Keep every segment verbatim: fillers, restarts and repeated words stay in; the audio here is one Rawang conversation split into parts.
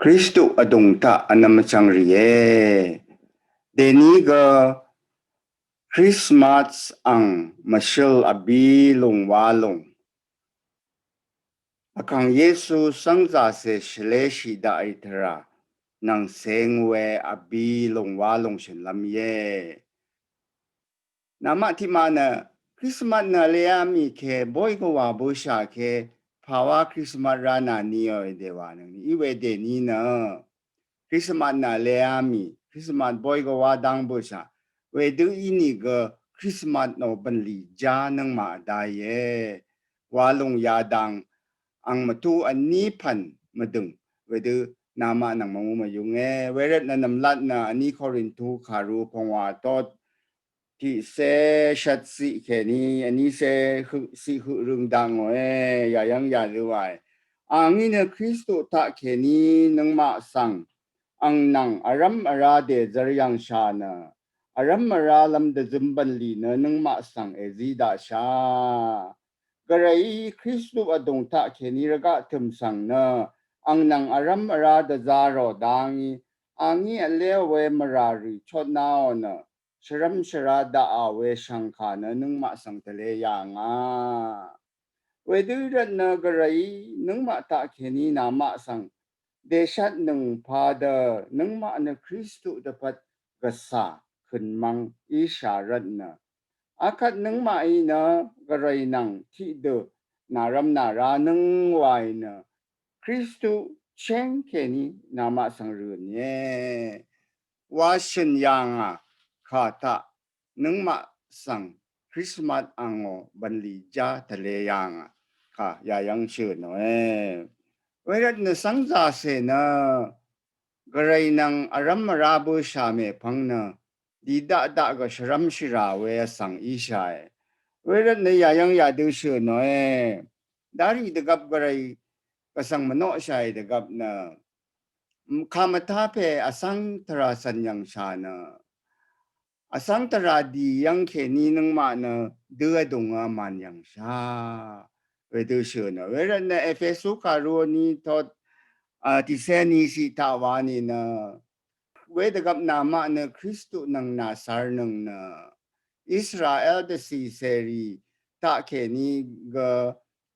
Kristu adung taq anam chang rìe. Deni gø Christmas ang mashøl abi lung wa lung. Akang Yesu sangza se shile shi da itara nang seng we abi lung wa lung shin lam ye. Namaq tiqmaq nø Christmas nø leami ke boy gø wa bøsha ke pawa Christmas ra nani yo de wa nøng ni. Iwe deni nø Christmas nø leami, Christmas boy gø wa dang bøsha. Wedø ini gø Christmas no banli ja nøng ma da ye. Wa lung ya dang ang matu ani pan madøng. Wedø namaq nang mamu mayung e. Wervt nø namlat nø ani Korintu karu pongwa tot tiq se shat si keni ani se høq si høq røng dang o e. Ya yang ya lu wa e. Angi nø Kristu taq keni nøngmaq sang ang nang aram ara de zar yang sha nø aram ara lam de zøm banli nø nøngmaq sang e zi da sha. Gvray Kristu adung taq keni rvgaq tøm sang nø ang nang aram ara de za ro dangi angi ale we mara ri chot na o nø shvram shvra da a we shangka nø nøngmaq sang tele ya nga. Wedø rvt nø Gvray nøngmaq taq keni namaq sang deshat nøng pa de nøngmaq nø Kristu dvpvt gvsa kønmang isha rvt nø. Akat nøngmaq i nø Gvray nang tiq dø naram nara nøng wa i nø Kristu cheng keni namaq sang røn ye. Wa shin ya nga ka taq nøngmaq sang Christmas ango banli ja tale ya nga ka ya yang shøn o e. Wervt nø sangza se nø Gvray nang aram ara bøsha me pang nø di da da gø shvram shira we asang isha e. Wervt nø ya yang ya dø shøn o e. Dari dvgap Gvray gvsang mano sha i dvgap nø kamata pe asang tara san yang sha nø asang tara di yang keni nøngmaq nø dø adung a man yang sha. Wedø shøn o. Wervt nø Efesu karu ni tot a tiq se ni si taq wa ni nø. Wedvgap namaq nø Kristu nang nasar nøng nø Israel dvsi seri taq keni gø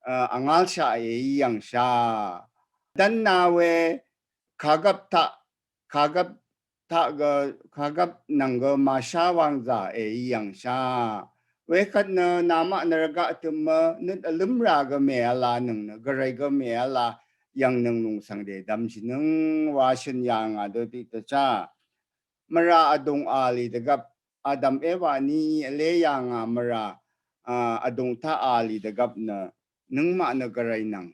a angal sha e i yang sha. Dan na we kagap taq kagap taq gø kagap nang gø masha wangza e i yang sha. Wekat nø namaq nø rvgaq tøm nø nøt aløm ra gø me ala nøng nø Gvray gø me ala yang nøng lung sang de dam shi nøng wa shin ya nga dø tiq ta cha. Mara adung ali dvgap Adam Eva ni ale ya nga mara a adung ta ali dvgap nø nøngmaq nø Gvray nang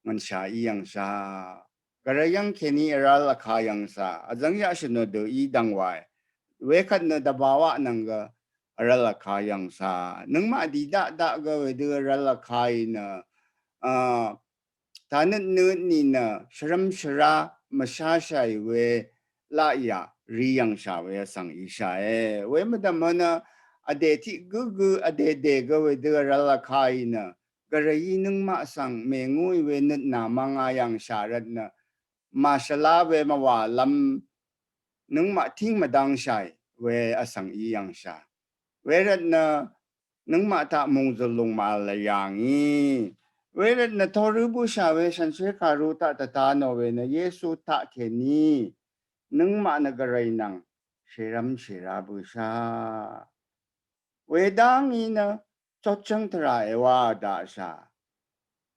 ngan sha i yang sha. Gvray yang keni aral aka yang sa. Azang ya shin nø dø i dang wa e. Wekat nø dvbawa nang gø aral aka yang sa. Nøngmaq di da da gø wedø aral aka i nø a tanøt nøt ni nø shvram shvra masha sha i we la ya ri yang sha we asang isha e. We madam nø ade tiq gø gø ade de gø wedø aral aka i nø Gvray nøngmaq sang mengu i we nøt na manga yang sha rvt nø mashala we mawa lam nøngmaq ting madang sha i we asang i yang sha. Wervt nø nøngmaq taq mungzøl lung ma la yang i. Wervt nø toru bøsha we shanshe karu taq tata no we nø Yesu taq keni nøngmaq nø Gvray nang shvram shvra bøsha. Wedang i nø chotchang tara ewa da sha.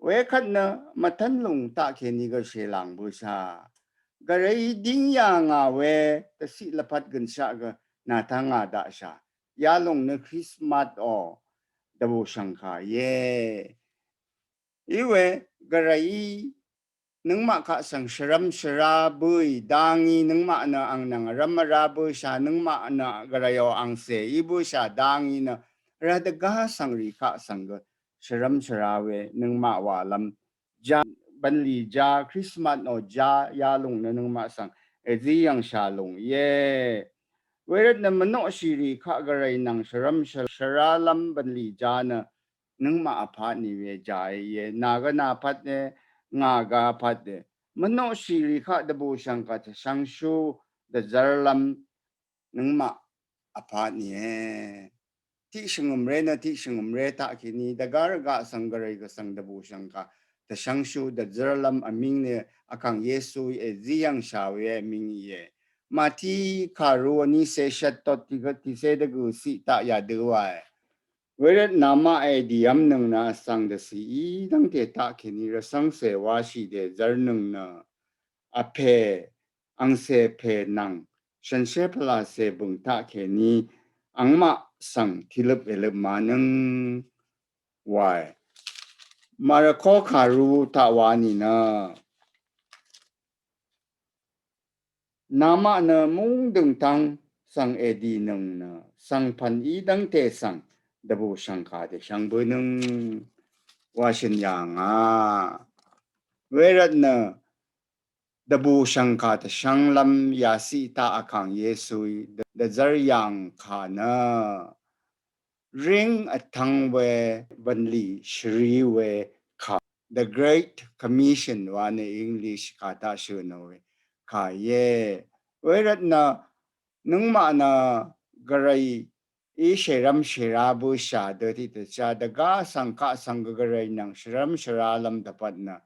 Wekat nø matan lung taq keni gø shelang bøsha. Gvray ding ya nga we tasi lapat gøn sha gø nata nga da sha. Ya lung nø Christmas o dvbu shangka ye. Iwe Gvray nøngmaq kaq sang shvram shvra bø i dang i nøngmaq nø ang nang aram ara bøsha nøngmaq nø Gvray o ang se i bøsha dang i nø ra dvga sang ri kaq sang gø shvram shvra we nøngmaq wa lam ja banli ja Christmas no ja ya lung nø nøngmaq sang e zi yang sha lung ye. Wervt nø mano shiri kaq Gvray nang shvram shvra lam banli ja nø nøngmaq apat ni we ja ye. Na gø na pat ne nga gø apat ne. Mvnoqshì rì kaq dvbùshv̀ng kà tvshvngshú dvzv́rlv́m nøngmaq vpaq nìe. Tiq shvngø̀mré nø tiq shvngø̀mré taq kèní dvgá rvgaq svng gvray gvsvng dvbùshv̀ng kà tvshvngshú dvzv́rlv́m vmíng nø Vkàng Yesuí èzí yv̀ngshà we vmíng íe. Mati kàru vní cé shvt tot tiqgø tiqcé dvgø̀ ciq taq yadø wae. Wervt namaq èdì vmnøng nø vsvng dvcì í dv́ngte taq kèní rvcv́ngcè wáshì dèzv́r nøng nø vpè angcè pè nvng shànshér pvlacè bø̀ng taq kèní angmaq svng tìløp èløp mànøng wae. Marako kàru taq wa nìnø namaq nø mungdø̀ng tvng svng èdì nøng nø svng pv̀n í dv́ngte svng dvbùshv̀ng kà dvshvng bønøng wa shø̀n yà ngà. Wervt nø dvbùshv̀ng kà tvshvnglv́m yaciq taq Vkàng Yesuí dvzv́r yàng kà nø ring vtvng we bv̀nlì shvri we kà, the Great Commission wa nø English kà taq shø̀n ò we kà íe. Wervt nø nøngmaq nø gvray í shèrv́m shèrá bǿshà dø tiqdvchá dvgá vsvng kaq svng gvray nvng shvrv́m shvrálv́m dvpvt nø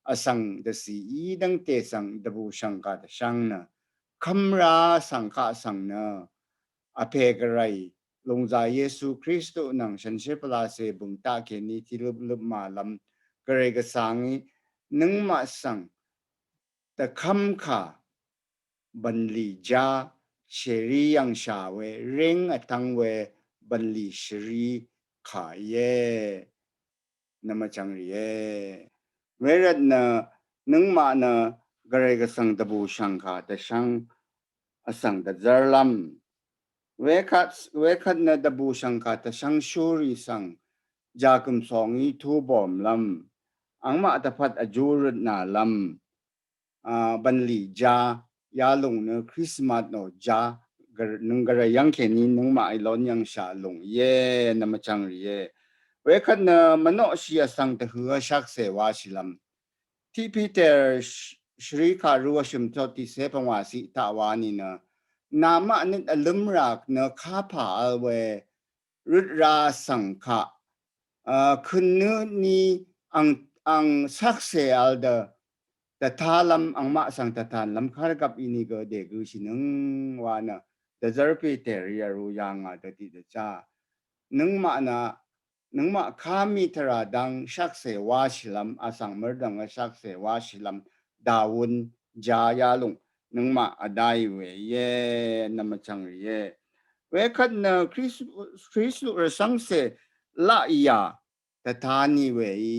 vsvng dvcì í dv́ngte svng dvbùshv̀ng kà dvshvng nø kv́mrá vsvng kaq svng nø vpè gvray lùngzà Yesu Kristu nvng shànshér pvlacè bø̀ng taq kèní tìløp løp màlv́m gvray gvsvng í nøngmaq svng dvkv́m kà bv̀nlì já shèrí yv̀ngshà we ring vtvng we bv̀nlì shvri kà íe. Nvmvchvng rìe. Wervt nø nøngmaq nø gvray gvsvng dvbùshv̀ng kà dvshvng vsvng dvzv́rlv́m. Wekvt wekvt nø dvbùshv̀ng kà tvshvngshúrì svng jakø̀m sòngí tubòmlv́m. Angmaq dvpvt vjú røtnàlv́m. A, bv̀nlì ja yalùng nø Christmas nò ja gvr-, nøng gvray yv́ng kèní nøngmaq í lón yv̀ngshà lùng íe, nvmvchvng rìe. Wekvt nø mvnoqshì vsvng dvhø̀ vshvkse washìlv́m. Tiq Peter sh-, shvri kàru vshø̀m tot tiqcé pvngwà ciq taq wa nìnø namaq nøt vlǿmrà nø kapà vl we røt ra svng kaq, a, køn nø ni ang, ang shvkse vl dø dvtalv́m angmaq svng dvtanlv́m kar gvp í nìgø dègø shìnøng wa nø dvzv́r Peter í vru yà ngà dø tiqdvchá nøngmaq nø nøngmaq kami tvrà dang shvkse washìlv́m, vsvng mørdvng vshvkse washìlv́m, dàwun ja yalùng nøngmaq vdá í we íe, nvmvchvng rìe. Wekvt nø Kris-, Kristu rvcv́ngcè laq yà dvta nì we í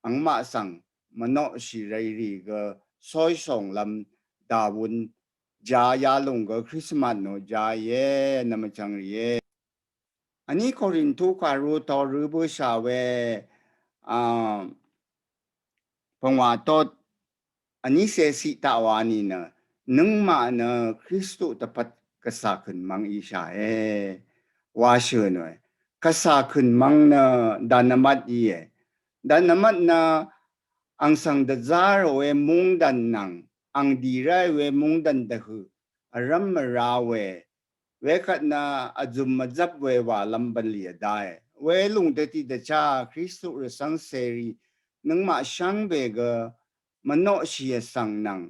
angmaq svng mvnoqshì rèírì gø sóishònglv́m dàwun ja yalùng gø Christmas nò ja íe, nvmvchvng rìe. Vní Korintu kàru torø bǿshà we, a, pvngwà tot vní cé ciq taq wa nìnø nøngmaq nø Kristu dvpvt gvsà kø̀n mvng íshàe wa shø̀n we. Gvsà kø̀n mvng nø dvnvmvt íe. Dvnvmvt nø ang svng dvzá rò we mungdàn nvng ang dì ráì we mungdàn dvhø̀ vrv́m vrá we wekvt nø vzø̀m vzvp we wàlv́m bv̀nlì vdáe. Welùng dø tiqdvchá Kristu rvcv́ngcèrì nøngmaq shvngbe gø mvnoqshì vsvng nvng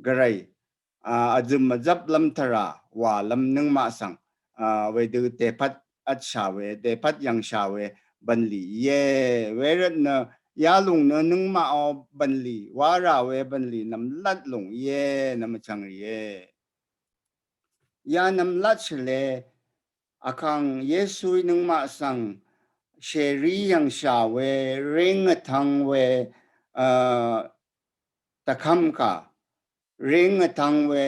gvray, a, vzø̀m vzvplv́m tvrà wàlv́m nøngmaq svng, a, wedø dèpvt vtshà we, dèpvt yv̀ngshà we bv̀nlì íe. Wervt nø yalùng nø nøngmaq ò bv̀nlì wá rà we bv̀nlì nvmlat lùng íe, nvmvchvng rìe. Ya nvmlat shvle Vkàng Yesuí nøngmaq svng shèrí yv̀ngshà we, ring vtvng we, a, dvkv́m kà, ring vtvng we,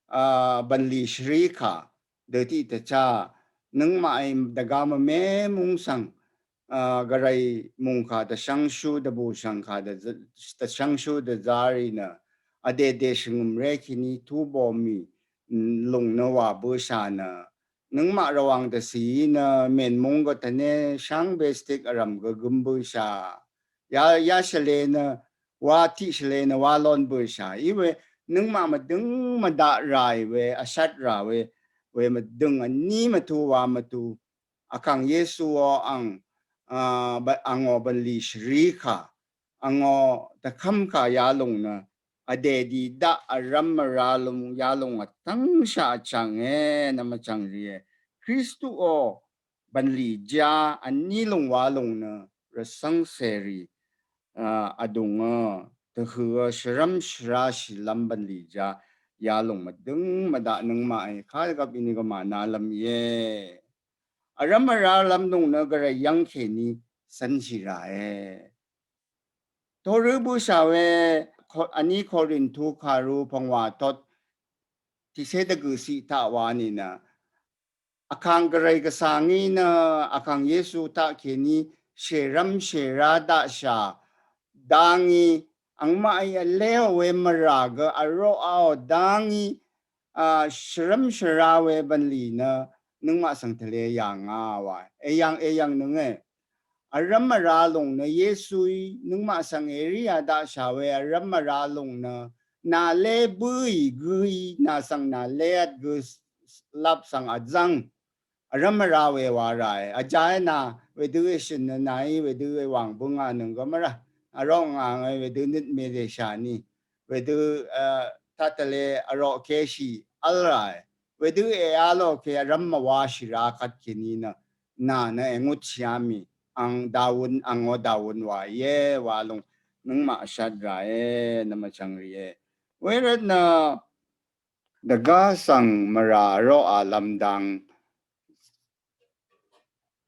a, bv̀nlì shvrí kà dø tiqdvchá nøngmaqí dvgá mvme múng svng, a, gvray mùngkà dvshvngshú dvbùshv̀ngkà dvz-, dvshvngshú dvzárì nø vdèdè shvngø̀mré kèní tubòmì, mm, lùng nø wà bǿshà nø nøngmaq Rvwàng dvcìí nø mènmúng gø tvné shvngbe stik vrv̀m gø gǿm bǿshà. Ya, ya shvlē nø wa tiq shvle nø wa lon bøsha. Iwe nøngmaq mvdøng mvdaq rai we, vshat ra we, we mvdøng vní mvtu wa mvtu. Vkàng Yesu o ang, a, ba, angò bv̀nlì shvri kà, angò dvkvm kà yalòng nø, vdè dì daq vrvm vralòng yalòng vtv́ngshaq vchànge, nvm vchàng rìe. Kristu o bv̀nlì ja vní lòng wa lòng nø, rvsvng seri, a, vdùng, a, tvhø, a, shvrvm shvra shìlvm bv̀nlì ja, yalòng mvdøng mvdaq nøngmaq e, kadvgvp ini gvmà nalvm ye. Vrvm vralvm lòng nø gvray yv́ng kèní cv́nshì ràe. Torø bøsha we ko-, vní Korintu kàru pvngwà tot tiqsé dvgø̀ siq taq wa nìnø. Vkàng gvray gvsà ngí nø, vkàng Yesu taq kèní shèrvm shèrá daqshà. Dangí, angmaqí vléò we mvrà gø vroqaò dangí, a, shvrvm shvra we bv̀nlì nø, nøngmaq svng tvle yà ngà wa. Eyv̀ng, eyv̀ng nønge. Vrvm vralòng nø Yesuí, nøngmaq svng èrí a daqshà we vrvm vralòng nø, nà lé bǿì gǿí, nà svng nà lé at gø s-, s-, lap svng vzv̀ng. Vrvm vra we wa ràe. Vjá e nà, wedø eshø̀n nø nàí, wedø ewàng bǿngà nøng gø mvrá. Vrok ngà ngà wedø nøt mèdèshà nì. Wedø, a, taq tvle vrok kèshì vl ràe. Wedø e alo ke vrvm mvwashì ra kvt kèní nø, nà nø engutshì amì, ang dawun, angò dawun wa ye, wa lòng, nøngmaq vshat ràe, nvm vchvng rìe. Wervt nø, dvgá svng mvrà vroqalvm dang,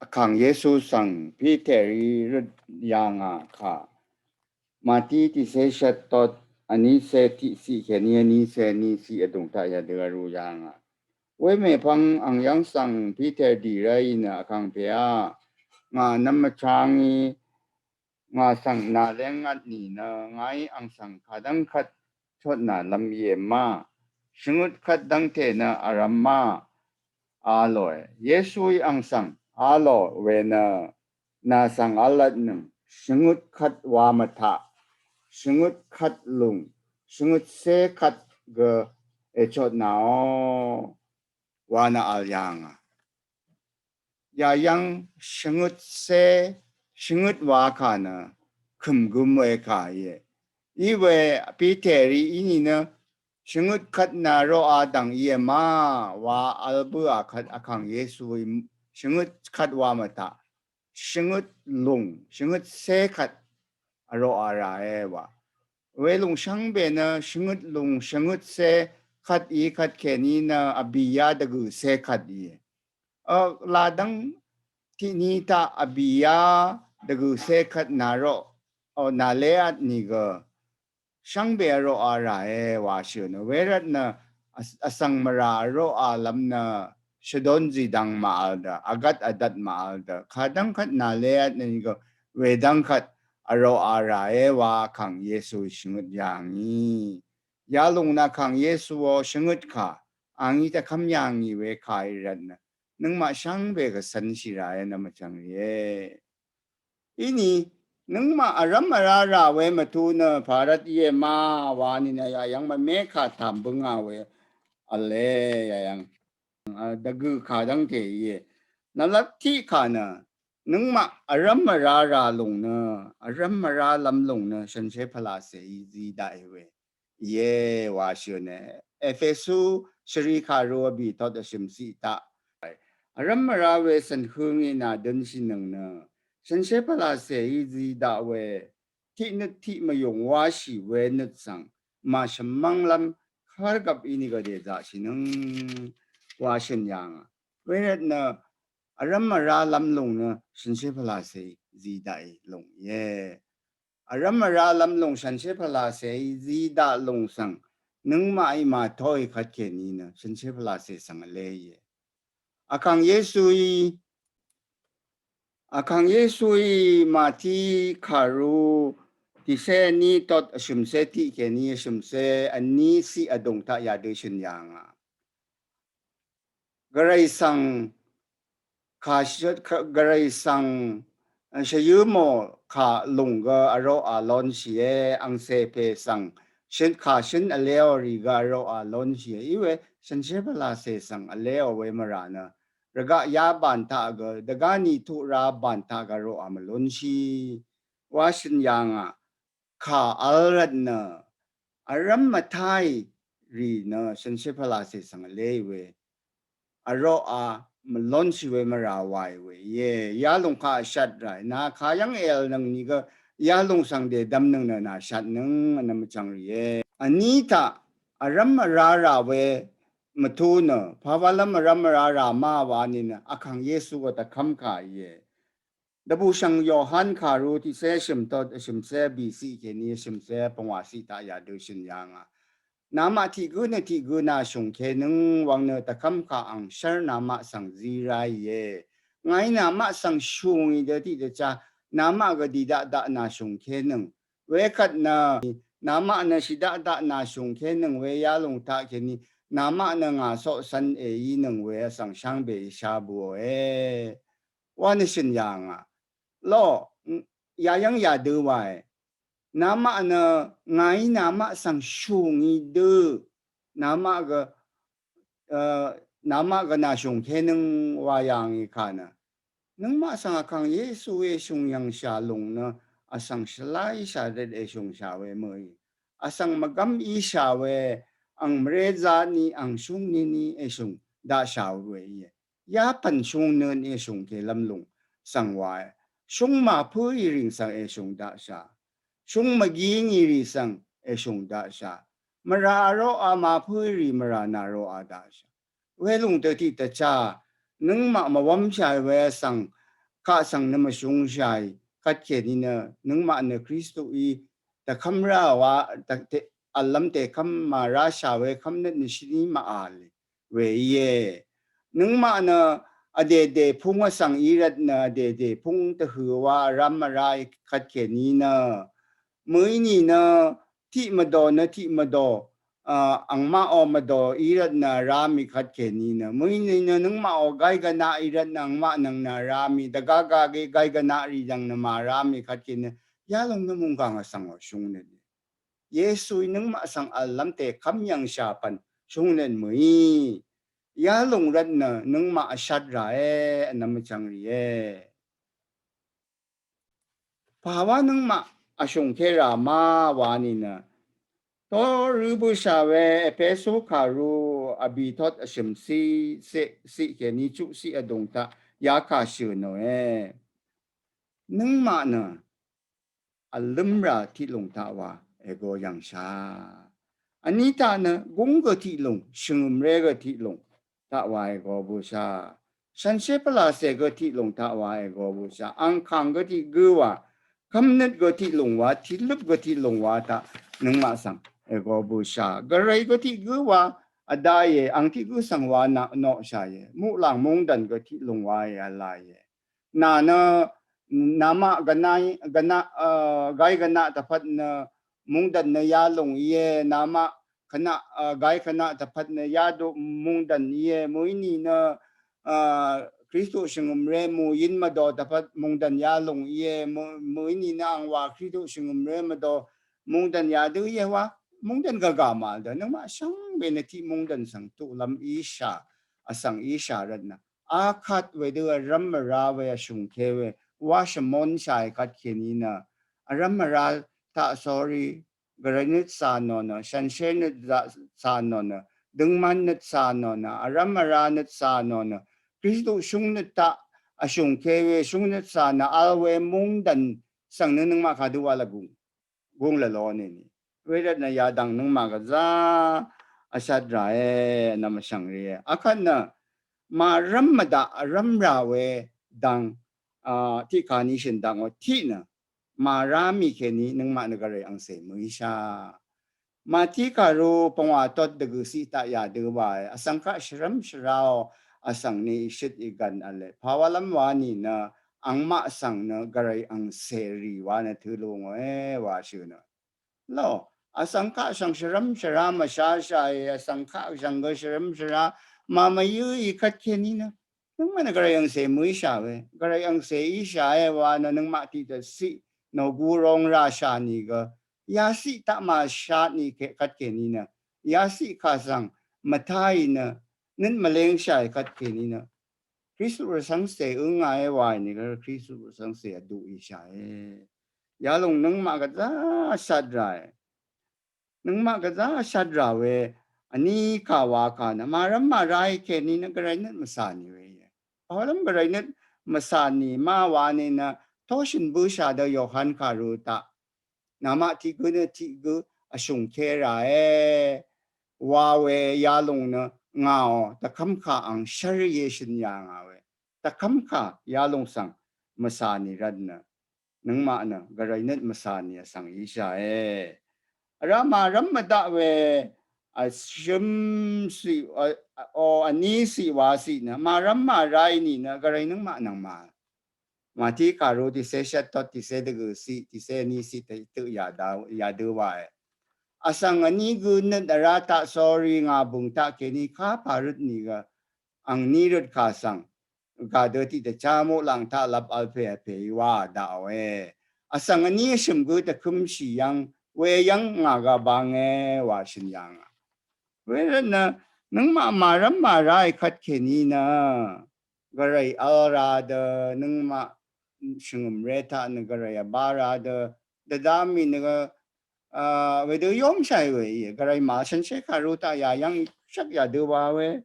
vkàng Yesu svng Piterí røt yà ngà kà. Mati tiqsé shvt tot vnísé tiqsiq kèní vnísé nísiq vdùng taq yadø vrú yà ngà. Wemèpvng ang yv́ng svng Piter dì ráì nø vkàng pèá. Ngà nvm vchá ngí, ngà svng nà léngat nìnø, ngàí ang svng kadv́ng kvt chotnà lv́m íe ma. Shvngøt kvt dv́ngte nø vrvm ma. A lòe. Yesuí ang svng a lò we nø, nà svng vlat nøng, shvngøt kvt wa mvtaq, shvngøt kvt lùng, shvngøt sé kvt gø èchotnàò, wa nø vl yà ngà. Yayv́ng shvngøt sé, shvngøt wa kà nø, kø̀m gøm we kà íe. Iwe Piterí inìnø, shvngøt kvt nà roqa dv̀ng íe ma, wa vl bǿà kvt vkàng Yesuí shvngøt kvt wa mvtaq. Shvngøt lùng, shvngøt sé kvt vroqa ràe wa. Welùng shvngbe nø shvngøt lùng, shvngøt sé kvt í kvt kèní nø vbìyá dvgø̀ sé kvt íe. Ø, ladv́ng tiqní taq vbìyá dvgø̀ sé kvt nà roq, ø, nà léat nìgø. Shvngbe vroqa ràe wa shø̀n nø. Wervt nø vs-, vsvng mvrà vroqalvm nø shvdón zìdvng màvl dø, vgvt vdvt màvl dø. Kadv́ng kvt nà léat nìgø wedv́ng kvt vroqa ràe wa vkàng Yesuí shvngøt yà ngì. Yalùng nø vkàng Yesuò shvngøt kà, angí tvkvm yà ngì we kà í rvt nø. Nøngmaq shvngbe gø cv́nshì ràe nvm vchvng rìe. Inì, nøngmaq vrvm vrá rà we mvtu nø pàrvt íe ma wa nìnø yayv́ng mvme kà tàm bǿngà we. Vle yayv́ng. A, dvgø̀ kà dv́ngte íe. Nvlvt tiq kà nø, nøngmaq vrvm vrá rà lùng nø, vrvm vrálvm lùng nø, shànshér pvlacèí zí daqì we. Íe wa shø̀n e. Ephesu shvrì kàru vbì tot vshø̀m siq taq. Vrvm vrá we cv̀n hø ngí nà dønshìnøng nø, shànshér pvlacèí zí daq we, tiq nøt tiq mvyùng wáshì we nøt svng, màshvmv́nglv́m, kárgvp inìgø dèzaqshì nøng wa shø̀n yà ngà. Wervt nø, vrvm vrálvm lùng nø, shànshér pvlacèí zí daqì lùng íe. Vrvm vrálvm lùng shànshér pvlacèí zí daq lùng svng, nøngmaqí màtóì kvt kèní nø, shànshér pvlacè svng vlé íe. Vkàng Yesuí, vkàng Yesuí Mati kàru tiqsé vní tot vshø̀msé tiq kèní vshø̀msé vní siq vdùng taq yadø shø̀n yà ngà. Gvray svng kà shøt, kà, Gvray svng Shvyǿ mò kà lùng gø vroqà lónshìe, angcè pè svng shøn kà shøn vleò rì gø vroqà lónshìe. Íwe shànshér pvlacè svng vleò we mvrà nø rvgaq yá bàn taq gø, dvgá ni tuq ra bàn taq gø vroqà mvlúnshì wa shøn yà ngà. Kà vl rvt nø vrv́m mvtáì rì nø shànshér pvlacè svng vleì we vroqà mvlónshì we mvrà wàì we íe. Yalùng kaq vshat ràì, nà kayv́ng èv̀lnøng nìgø yalùng svng dèdvmnøng nø nà shatnøng vnvm vchvng rìe. Vní taq vrv́m vrá rà we mvtú nø, pàwálv́m vrv́m vrá rà má wa nìnø vkàng Yesu gø dvkv́m kà íe. Dvbùshv̀ng Yohan kàru tiqcé shø̀m tot vshø̀mcé bìciq kèní vshø̀mcé pvngwàciq taq yadø shø̀n yà ngà. Namaq tiq gǿ nø tiq gǿ nàshùng kenøng wvng nø dvkv́m kà ang shv́r namaq svng zí ráìe. Ngàí namaq svng shùngì dø tiqdvchá namaq gø dì daqdaq nàshùng kenøng. Wekvt nø namaq nø shì daqdaq nàshùng kenøng we yalùng taq kèní namaq nø ngà coqcv̄n èínøng we vsvng shvngbe ìsha bøòe. Wa nø shø̀n yà ngà. Lo, yayv́ng yadø wae. Namaq nø ngàí namaq svng shùngì dø. Namaq gø, namaq gø nàshùng kenøng wa yà ngì kà nø. Nøngmaq svng vkàng Yesu èshùng yv̀ngshà lùng nø vsvng shvlá íshà rvt èshùngshà we mø̀í. Vsvng mvgv́m íshà we ang mvré zá ni ang shúng ni ni èshùng daqshà we íe. Yapv̀n shúng nøn èshùng kèlv́m lùng svng wae. Shúng màpǿ í rìng svng èshùng daqshà. Shúng mvgí ngì rì svng èshùng daqshà. Mvrà vroqà màpǿ í rì mvrà nà vroqà daqshà. Welùng dø tiqdvchá nøngmaq mvwv́mshàì we vsvng kaq svng nø mvshúngshàì kvt kèní nø nøngmaq nø Kristuí dvkv́m rá wa vllv́m tèkv́m màráshà we kv́mnøt nø shvní màvl we íe. Nøngmaq nø vdèdè púng vsvng í rvt nø vdèdè púng dvhø̀ wa vrv́m vrá í kvt kèní nø mø̀í nìnø tiq mvdò nø tiq mvdò angmaqò mvdò í rvt nø vrá mì kvt kèní nø mø̀í nìnø nøngmaqò gáí gvnaq í rvt nø angmaq nvng nø vrá mì dvgá gá gé gáí gvnaq rì dvng nø màvrá mì kvt kèní nø yalòng nø mùnggàng vsvng ò shúng nø Yesuí nøngmaq svng vllv́m tèkv́m yv̀ngshà pv̀n shúng nøt mø̀í. Yalùng rvt nø nøngmaq vshat ràe vnvm vchvng rìe. Pàwá nøngmaq vshùngké rà má wa nìnø. Torø bøshà we Epesu kàru vbì tot vshø̀m ciq ciq kèní chuq ciq vdùng taq yakà shø̀ nòe. Nøngmaq nø vlǿmrà tiqlùng taq wa ègo yv̀ngshà. Vní taq nø gúng gø tiqlùng, shvngø̀mré gø tiqlùng taq wa ègo bøshà. Shànshér pvlàcè gø tiqlùng taq wa ègo bøshà. Angkàng gø tiq gǿ wa, kv́mnøt gø tiqlùng wa, tiqløp gø tiqlùng wa taq nøngmaq svng ègo bøshà. Gvray gø tiq gǿ wa vdá íe, ang tiq gǿ svng wa noqshà íe. Muqlàng mungdv̀n gø tiqlùng wa íe, vla íe. Nà nø namaq gvnaq gvnaq gáí gvnaq dvpvt nø mungdv̀n nø yalùng íe, namaq kvnaq gáí kvnaq dvpvt nø yadø mungdv̀n íe, mø̀í nìnø Kristu shvngø̀mré mø̀yin mvdò dvpvt mungdv̀n yalùng íe, mø̀í nìnø angwà Kristu shvngø̀mré mvdò mungdv̀n yadø íe wa mungdv̀n gvgà màvl dø nøngmaq shvngbe nø tiq mungdv̀n svng tuqlv́m íshà vsvng íshà rvt nø akvt wedø vrv́m vrá we vshùngké we wa shvmónshàì kvt kèní nø vrv́m vrá taq sórí gvray nøt cà nò nø, shànshér nøt cà nò nø, døngman nøt cà nò nø, vrv́m vrá nøt cà nò nø, Kristu shúng nøt taq vshùngké we shúng nøt cà nø vl we mungdv̀n svng nø nøngmaq kadø wa lvgùng gúng lvló nìni. Wervt nø yadv̀ng nøngmaq gvzá vshat ràe, vnvm vshvng rìe. Akvt nø màrv́m mvdaq vrv́m rà we dv̀ng tiqkàní shø̀n dakngò tiq nø màrá mì kèní nøngmaq nø gvray angcè mø̀íshà. Màtí kàru pvngwà tot dvgø̀ ciq taq yadø wae, vsvng kaq shvrv́m shvraò vsvng ni ìshøt ìgv̀n v̄le. Pàwálv́m wa nìnø angmaq svng nø gvray angcè rì wa nø tø̄ lú ngòe wa shø̀ nø. Lo, vsvng kaq svng shvrv́m shvra mvshashàe, vsvng kaq svng gø shvrv́m shvra màmvyǿ í kvt kèní nø Nøngmaq nø gvray angcè mø íshà we. Gvray angcè íshà e wa nø nøngmaq tiq dvciq nò gu rong rà shà nìgø. Yaciq taq màshat nì kvt kèní nø. Yaciq kà svng mvtáì nø. Nøt mvlengshà kvt kèní nø. Kristu rvcv́ngcè ǿngà e wa nìgø Kristu rvcv́ngcè vduq íshà e. Yalòng nøngmaq gvzá shvt rà e. Nøngmaq gvzá shvt rà we, vní kà wa kà nø, màrv́m màrá í kèní nø gvray nøt mvcà nì we íe. Pàwalv́m gvray nøt mvcà nì ma wa nì nø, tóshø̀n bǿshà dø Yohan kàru taq. Namaq tiq gǿ nø tiq gǿ vshùngke rà e. Wa we yalòng nø ngàò, dvkv́mkà ang shv́r íe shø̀n yà ngà we. Dvkv́mkà yalòng svng mvcà nì rvt nø. Nøngmaq nø gvray nøt mvcà nì vsvng íshà e. Vrá màrv́m mvdaq we vshøm ciq, o, vní ciq wa ciq nø màrv́m màrá í nì nø gvray nøngmaq nvng mà. Màtí kàru tiqcé shvt tot tiqcé dvgø̀ ciq tiqcé vní ciq tøq yadø wa e. Vsvng vní gø nøt vrá taq sórí ngà bø̀ng taq kèní kapà røt nìgø angní røt kà svng gà dø tiqdvchá muqlàng taq lvp vl pè vpè í wa daqò e. Vsvng vní vshø̀m gø dvkømshì yv́ng we yv́ng ngà gà bang e wa shø̀n yà ngà. Wervt nø nøngmaq màrv́m màrá í kvt kèní nø gvray vl ra dø nøngmaq shvngø̀m re taq nø gvray vbá ra dø dvdá mì nø gø, a, wedø yóngshàì we íe. Gvray màshànshér kàru taq yà yv́ng shvk yà dø wa we.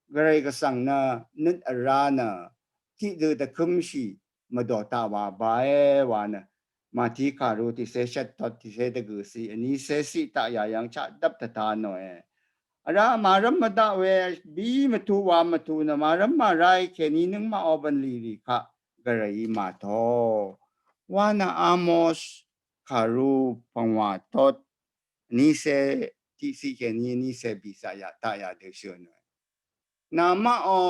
Gvray gvsvng nø nøt vrá nø tiqdø dvkømshì mvdò taq wa ba e wa nø. Màtí kàru tiqcé shvt tot tiqcé dvgø̀ ciq vní cé ciq taq yà yv́ng chaq dvp tvta nò e. Vrá màrv́m mvdaq we bí mvtu wa mvtu nø màrv́m màrá í kèní nøngmaq o bv̀nlì rì kaq gvray í màtó. Wa nø Amos kàru pvngwà tot vní cé tiqciq kèní vní cé bìcaq yà taq yà dø shø̀n we. Namaq o,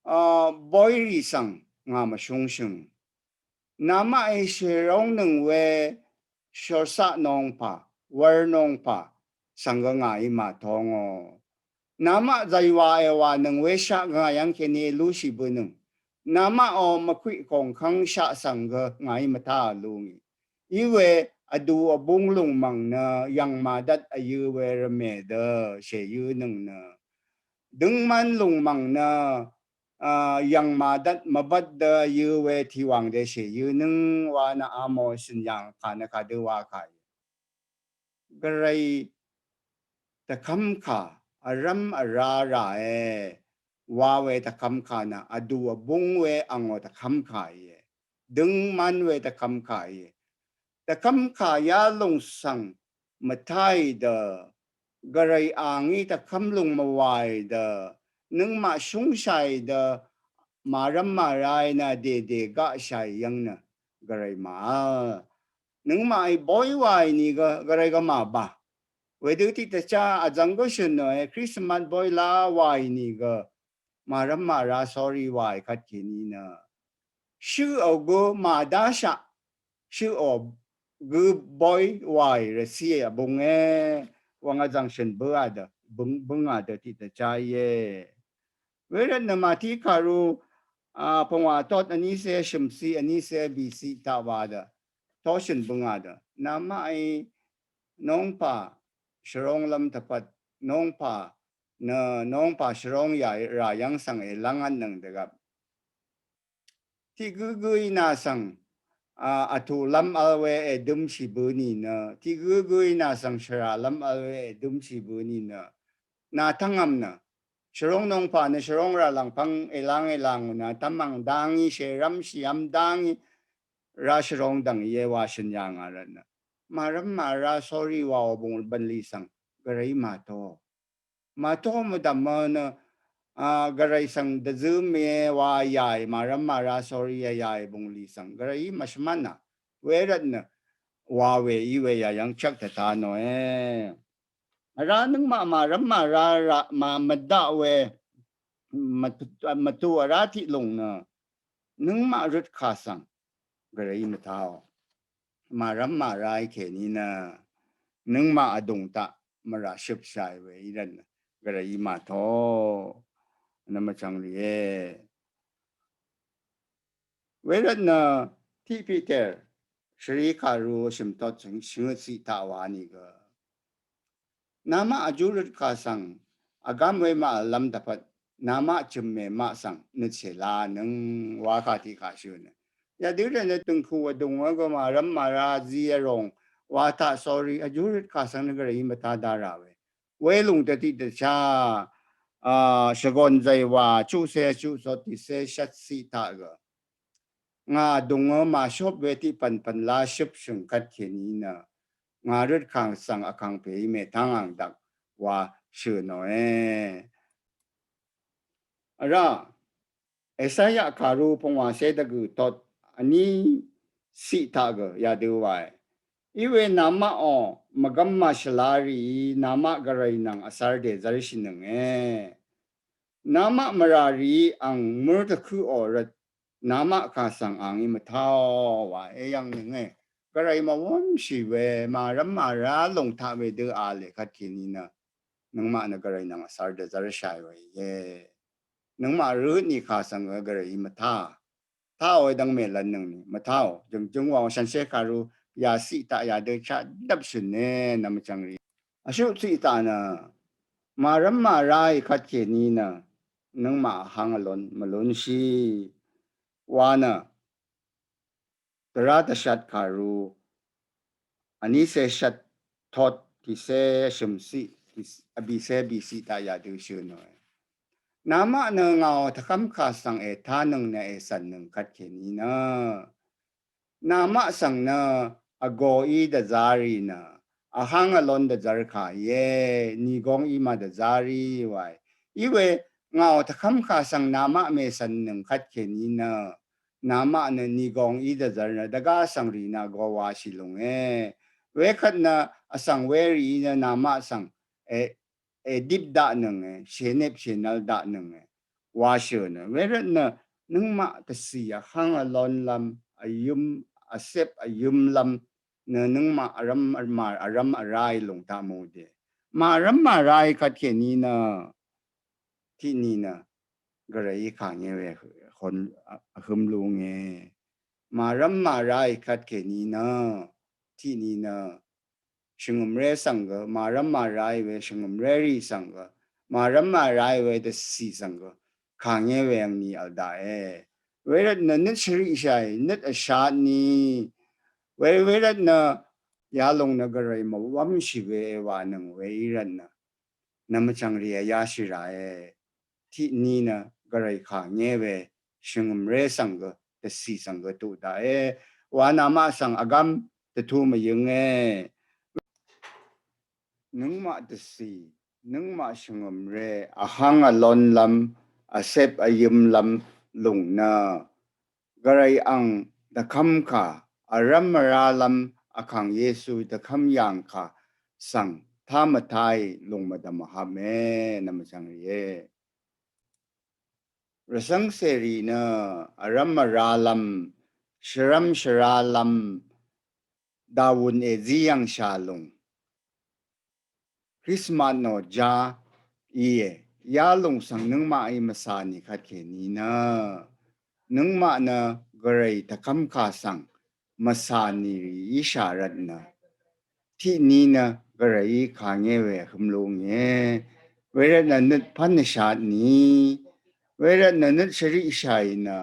a, boy rì svng ngà mvshúngshø̀ng. Namaq í shèróngnøng we shòrsaq nongpà, wvr nongpà svng gø ngà í màtó ngò. Namaq zàywà èwànøng we shaq gø ngà yv́ng kèní èlúshì bønøng. Namaq o mvkwiq kòngkv́ng shaq svng gø ngà í mvtá vlú ngì. Iwe vdu vbung lùng mv̀ng nø yv̀ng màdvt vyø̄ we rvmè dø shèyø̄nøng nø. Døngman lùng mv̀ng nø, a, yv̀ng màdvt mvbvt dø vyø̄ we tìwàng dø shèyø̄nøng wa nø Amos shø̀n yàng kà nø kàdø wa kà í. Gvray dvkv́mkà vrv́m vrá rà e. Wa we dvkv́mkà nø vdu vbung we angò dvkv́mkà íe. Døngman we dvkv́mkà íe. Dvkv́mkà yalòng svng mvtáì dø gvray angí dvkv́m lùng mvwàì dø nøngmaq shúngshàì dø màrv́m màrá í nø dèdè gaqshàì yv́ng nø gvray màvl. Nøngmaq í boy wàì nìgø gvray gø màbà. Wedø tiqdvchá vzv̀ng gø shø̀n nòe Christmas boy la wàì nìgø màrv́m màrá sórí wàì kvt kèní nø shøqò gø màdáshaq. Shøqò gø boy wàì rvcì vbung e. Wvng vzv̀ng shø̀n bǿà dø bǿng, bǿngà dø tiqdvchá íe. Wervt nø Màtí kàru, a, pvngwà tot vní cé shø̀mciq vní cé bìciq taq wa dø. Tóshø̀n bǿngà dø. Namaq í nongpà shvrónglv́m tvpvt nongpà nø nongpà shvrong yà rà yv́ng svng èlv́ng vtnøng dvgvp. Tiq gǿgǿí nà svng, a, vtùlv́m vl we èdømshì bø nìnø, tiq gǿgǿí nà svng shvràlv́m vl we èdømshì bø nìnø. Nà tv́ngvm nø, shvrong nongpà nø shvrong rà lv̀ngpv́ng èlv́ng èlv́ng nø, tv́mv̀ng dá ngí, shèrv́mshìv́m dá ngí, rá shvrong dv̀ng íe wa shø̀n yà ngà rvtnø. Màrv́m màrá sórí wàò bø̀ng bv̀nlì svng, gvray màtó. Màtó mvdv̀mø nø, a, gvray svng dvzǿm íe wa yàì, màrv́m màrá sórí yà yàì bø̀nglì svng. Gvray í mvshvmv́n nà. Wervtnø, wa we í we yà yv́ng chvk tvta nòe. Vrá nøngmaq màrv́m màrá rá, màmvdaq we, mvtu, mvtu vrá tiq lùng nø, nøngmaq røt kà svng. Gvray í mvtaò. Màrv́m màrá í kèní nø, nøngmaq vdùng taq, mvrà shøpshàì we í rvtnø. Gvray í màtó. Nvmvchvng rìe. Wervt nø tiq Piter shvri kàru shø̀mtot shvngøt siq taq wa nìgø, namaq vjú røt kà svng vgám we màvllv́m dvpvt namaq chø̀m mè maq svng nøtshè la nøng wa kà tiq kà shø̀n nø. Yadø rvt nø døngku vdùng vgø màrv́m màra zi vròng wa taq, sorry, vjú røt kà svng nø gvrayí mvtá dá rà we. Welùng dvtiq dvchá, a, shvgòn zàywà chuqse chuqsot tiqse shvt siq taq gø, ngà dùngø màshop we tiq pv̀npv̀n lá shøp shø̀ng kvt kèní nø ngà røt kàng svng vkàngpèí mètáng àng dvk wa shø̀nòe. Vrá Esaya kàru pungwàse dvgø̀ tot vní siq taq gø yadø wae. Iwe namaqò mvgvm màshvla rìí namaq gvray nvng vsvr dèzv́rshìnønge. Namaq mvrà rìí àng mø̀r dvkøqò rvt namaq kà svng àngí mvtáò wa èyv̀ngnønge. Gvray mvwv́mshì we màrv́m màrá lùng taq we dø a lè kvt kèní nø nøngmaq nø gvray nvng vsvr dvzv́rshàì we íe. Nøngmaq røtni kà svng gø gvrayí mvtá. Táò we dv́ng mèlv́nnøngni mvtáò. Jø̀ngjøng wàò shànshér kàru yàciq taq yadø chaq dvpshø̀ne nvmvchvng rì. Vshuq ciq taq nø màrv́m màráì kvt kèní nø nøngmaq vháng vlon mvlúnshì wa nø dvrá dvshat kàru vnícé shvt tot tiqcé shø̀mciq vbìcé bìciq taq yadø shø̀nòe. Namaq nø ngàò tvkv́m kà svng ètánøng nø ècv̀nnøng kvt kèní nø namaq svng nø vgōí dvzá rì nø vháng vlon dvzv́r kà íe, nìgōngí màdvzá rì wae. Iwe ngàò tvkv́m kà svng namaq mècv̀nnøng kvt kèní nø namaq nø nìgōngí dvzv́r nø dvgá vsvng rì nø vgō washì lúnge. Wekvt nø vsvng werìí nø namaq svng è èdip daqnønge, shènep shènvl daqnønge wa shø̀nø. Wervt nø nøngmaq dvcì vháng vlonlv́m vyøm vcep vyømlv́m nø nøngmaq vrv́m vrv́m vrá í lùng taq mvdè. Màrv́m màrá í kvt kèní nø tiqni nø gvrayí kàngé we vhøm lúnge. Màrv́m màrá í kvt kèní nø tiqni nø shvngø̀mré svng gø, màrv́m màrá í we shvngø̀mré rì svng gø, màrv́m màrá í we dvcì svng gø kàngé we angni vl daqe. Wervt nø nøt shvriqshàì nøt vshatni we, wervt nø yalòng nø gvray mvwv́mshì we èwànøng we í rvt nø nvmvchvng rì vyáshì ràe. Tiqni nø gvray kàngé we shvngø̀mré svng gø dvcì svng gø tuq daqe. Wa namaq svng vgám dvtu mvyǿnge. Nøngmaq dvcì, nøngmaq shvngø̀mré, vháng vlonlv́m, vcep vyømlv́m lùng nø gvray ang dvkv́mkà, vrv́m vrálv́m vkàng Yesu dvkv́m yàngkà svng tá mvtáì lùng mvdv̀m vhvpme nvmvchvng rìe. Rvcv́ng cèrì nø vrv́m vrálv́m, shvrv́m shvrálv́m, dàwùn èzí yv̀ngshà lùng Krismas nò já íe. Yalùng svng nøngmaqí mvcà nì kvt kèní nø nøngmaq nø gvray tvkv́mkà svng mvcà nì rì íshà rvt nø tiqni nø gvrayí kàngé we vhøm lúnge. Wervt nø nøt pv́n vshatni, wervt nø nøt shvriqshàì nø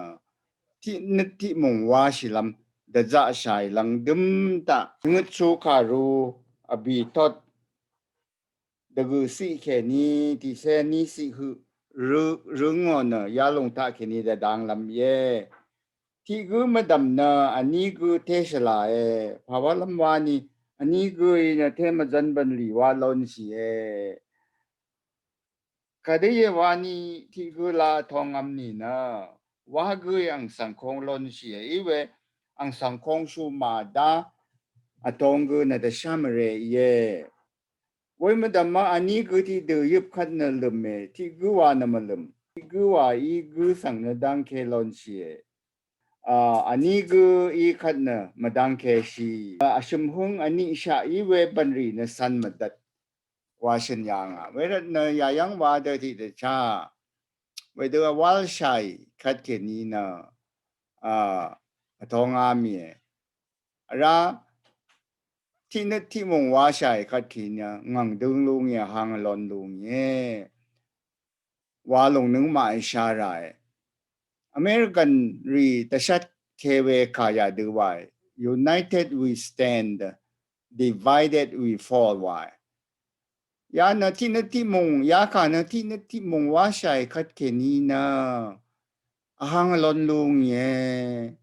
tiq nøt tiq mùng wáshìlv́m dvzaqshàì lvngdøm taq shvngøtsu kàru vbì tot dvgø̀ciq kèní tiqcé níciq høq rø røngò nø yalùng taq kèní dvdanglv́m íe. Tiq gǿ mvdv̀m nø vní gǿ té shvlàe. Pàwálv́m wani vní gǿí nø té mvzv́n bv̀nlì wá lónshìe. Kadø íe wani tiq gǿ la vtongvm nìnø wá gǿí ang svng kong lónshìe. Iwe ang svng kong shu màdá vtong gǿ nø dvshá mvrè íe. Wē mvdv̀má vní gǿ tiqdø yøp kvt nø lø̀me, tiq gǿ wa nø mvlø̀m. Tiq gǿ wa í gǿ svng nø dv́ngke lónshìe. A, vní gǿ í kvt nø mvdv́ngkeshì. A, vshø̀m hǿng vniqshaq í wē bv̀nrì nø cv̄n mvdvt wa shø̀n yà ngà. Wervt nø yàyv́ng wa dø tiqdvchá Wedø awal shai kat keni nø a atong ami e. Ara tiq nøt tiq mung wa shai kat keni nø ngang døng lung e, hang lon lung e. Wa lung nøng ma e shara e. American ri tashat kewe kaya dø wa e. United we stand, divided we fall wa e. Ya nø tiq nøt tiq mung, ya ka nø tiq nøt tiq mung wa shai kat keni nø ahang lon lung e,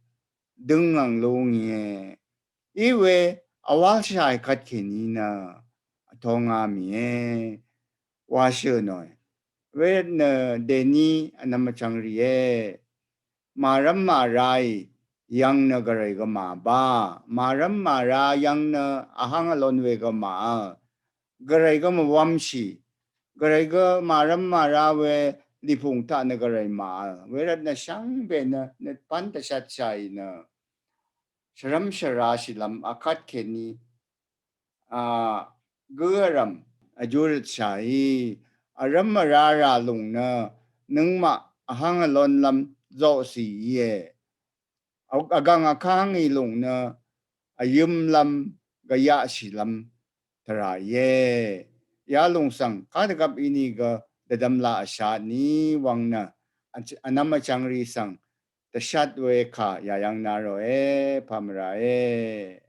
døng ngang lung e. Iwe awal shai kat keni nø atong ami e. Wa shø noi. Wet nø deni anam achang ri e. Maram mara i yang nø garai gama ba. Maram mara yang nø ahang alon we gama. Garai gama wamshi. Garai ga maram mara we lipung ta nø garai ma. Werat nø shang be nø nø pan ta shat shai nø. Sharam shara shilam akat keni a gø aram ajurit shai. Aram arara lung nø nøngma ahang alon lam zo si ye. Agang akang i lung nø ayøm lam gaya shilam tara ye. Ya lung sang kadagap ini ga dadam la ashat ni wang nø anam achang ri sang tashat we ka yayang naro e, pamra e.